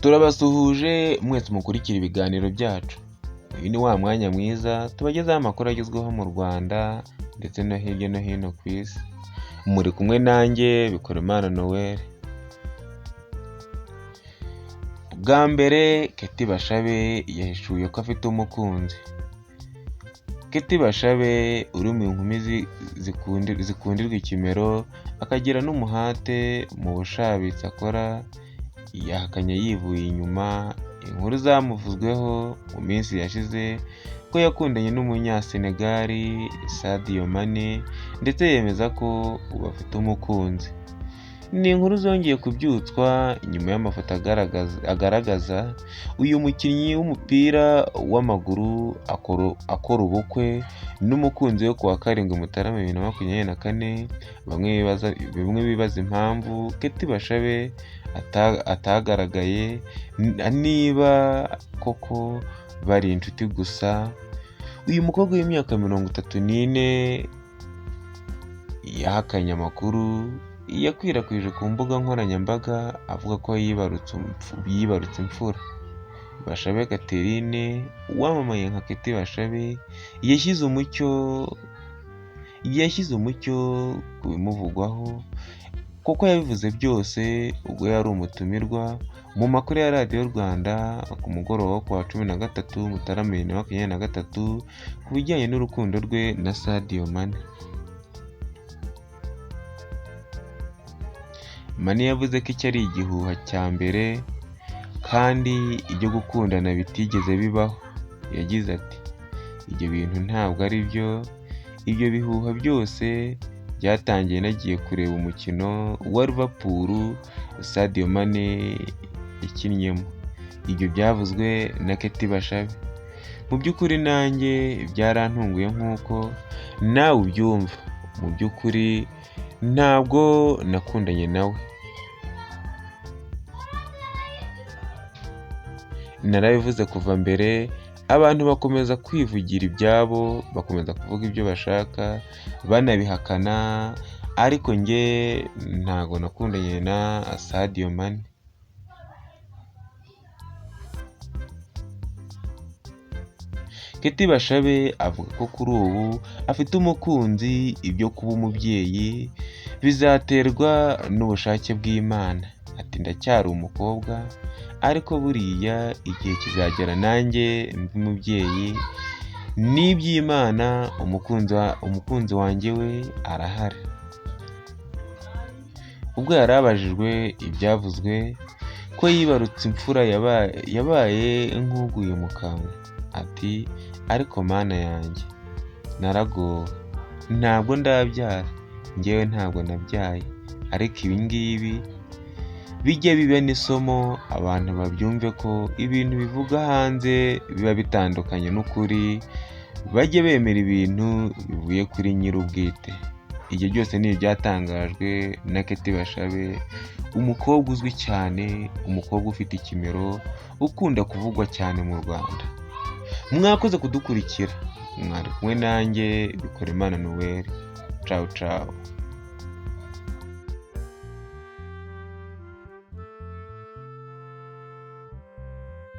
Turabasuhuje mwese mukurikira ibiganiro byacu. Uyu ni wa mwanya mwiza tubagezaho amakuru agezweho mu Rwanda ndetse no hirya no hino ku isi. Muri kumwe nanjye Bikorimana Noel. Bwa mbere Kate Bashabe yahishuye ko afite umukunzi. Kate Bashabe uri mu nkumi zikundirwa ikimero akagira n'umuhate mu bushabitsi akora, yahakanye yivuye inyuma inkuru zamuvuzweho mu minsi yashize ko yakundanye n'umunyasenegal Sadio Mane ndetse yemeza ko ubu afite umukunzi. Ni inkuru zongeye kubyutswa nyuma y'amafoto agaragaza uyu mukinnyi w'umupira w'amaguru akora ubukwe n'umukunzi we ku wa 7 Mutarama 2024, bamwe bibaza impamvu Kate Bashabe atagaragaye niba koko bari inshuti gusa. Uyu mukobwa w'imyaka 34 yahakanye amakuru yakwirakwije ku mbuga nkoranyambaga avuga ko yibarutse imfura. Bashabe Catherine wamamaye nka Kate Bashabe yashyize umucyo ku bimuvugwaho kuko yabivuze byose ubwo yari umutumirwa mu makuru ya Radiyo Rwanda ku mugoroba wo ku wa 13 Mutarama 2023 ku bijyanye n'urukundo rwe na Sadio Mane. Mane yavuze ko iki ari igihuha cya mbere kandi ibyo gukundana bitigeze bibaho. Yagize ati “Ibyo bintu ntabwo ari byo, ibyo bihuha byose byatangiye nagiye kureba umukino wa Liverpool Sadio Mane yakinnyemo. Ibyo byavuzwe na Kate Bashabe. Mu by'ukuri nanjye byarantunguye nk'uko nawe ubyumva. Mu by'ukuri ntabwo nakundanye nawe. Narabivuze kuva mbere, abantu bakomeza kwivugira ibyabo, bakomeza kuvuga ibyo bashaka, banabihakana, ariko njye ntabwo nakundanye na Sadio Mane.” Kate Bashabe avuga ko kuri ubu afite umukunzi, ibyo kuba umubyeyi bizaterwa n'ubushake bw'Imana. Ati “Ndacyari umukobwa ariko buriya igihe kizagera nanjye mbe umubyeyi, n'iby'Imana umukunzi wanjye we arahari.” Ubwo yari abajijwe ibyavuzwe ko yibarutse imfura yabaye nk'uguye mu kantu. Ati “Ariko Mana yanjye naragowe, ntabwo ndabyara, njyewe ntabwo nabyaye, ariko ibi ngibi bijye biba n'isomo abantu babyumve ko ibintu bivugwa hanze biba bitandukanye n'ukuri, bajye bemera ibintu bivuye kuri nyir'ubwite.” Ibyo byose ni ibyatangajwe na Kate Bashabe, umukobwa uzwi cyane, umukobwa ufite ikimero, ukunda kuvugwa cyane mu Rwanda. Mwakoze kudukurikira, mwari kumwe nanjye Bikorimana Noel. Ciao ciao.